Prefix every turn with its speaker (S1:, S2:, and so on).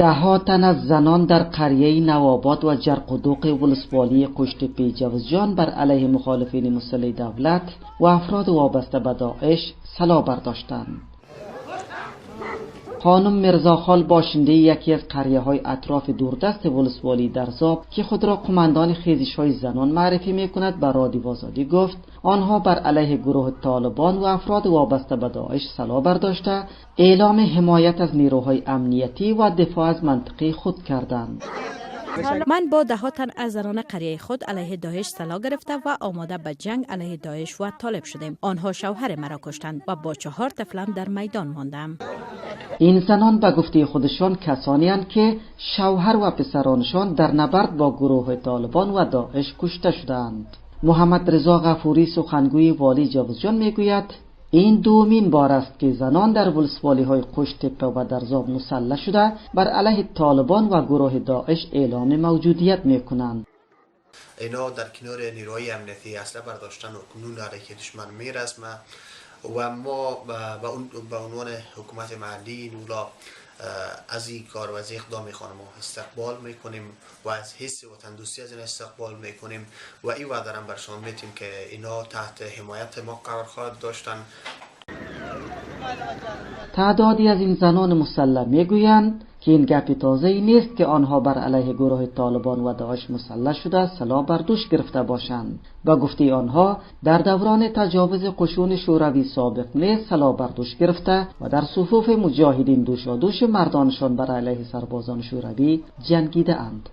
S1: Даҳҳо тан аз занон дар қарияи Навобод ва Ҷарқудуқи вулусволии Қӯштеппаи Ҷавзҷон бар алайҳи мухолифини мусаллаҳи давлат ва афроди вобаста ба Доиш силоҳ бардоштанд. Хонум Мирзохол бошиндаи яке аз қарияҳои атрофи дурдасти вулусволии Дарзоб, ки худро қумандони хезишҳои занон муаррифӣ мекунад, ба Радиои Озодӣ гуфт онҳо бар алайҳи гурӯҳи Толибон ва афроди вобаста ба Доиш силоҳ бардошта, эъломи ҳимоят аз нерӯҳои амниятӣ ва дифоъ аз мантиқаи худ карданд.
S2: Ман бо даҳҳо тан аз занони қарияи худ алайҳи Доиш силоҳ гирифта ва омода ба ҷанг алайҳи Доиш ва Толиб шудем. Онҳо шавҳари маро куштанд ва бо 4 тифлам дар майдон мондам.
S1: Ин занон ба гуфтаи худашон касонеанд, ки шавҳар ва писаронашон дар набард бо гурӯҳи Толибон ва Доиш кушта шудаанд. Муҳаммад Ризо Ғафурӣ, сухангӯи волии Ҷавзҷон, мегӯяд ин дуюмин бор аст, ки занон дар вулусволиҳои Қӯштеппа ва Дарзоб мусаллаҳ шуда бар алайҳи Толибон ва гурӯҳи Доиш эъломи мавҷудият мекунанд.
S3: اینا در کنار نیروهای امنیتی اسلحه برداشتن و کنون علیه دشمن میرسمه و ما به عنوان حکومت محلی نولا از این کار و از اقدام خانم استقبال میکنیم و از حس وطن دوستی از این استقبال میکنیم و این وعده را برشان میتیم که اینا تحت حمایت ما قرار خواهد داشتن.
S1: تعدادی از این زنان مسلح میگویند که این گپی تازه نیست که آنها بر علیه گروه طالبان و داعش مسلح شده سلاح بر دوش گرفته باشند. با گفته آنها در دوران تجاوز قشون شوروی سابق نیز سلاح بر دوش گرفته و در صفوف مجاهدین دوشادوش مردانشان بر علیه سربازان شوروی جنگیده اند.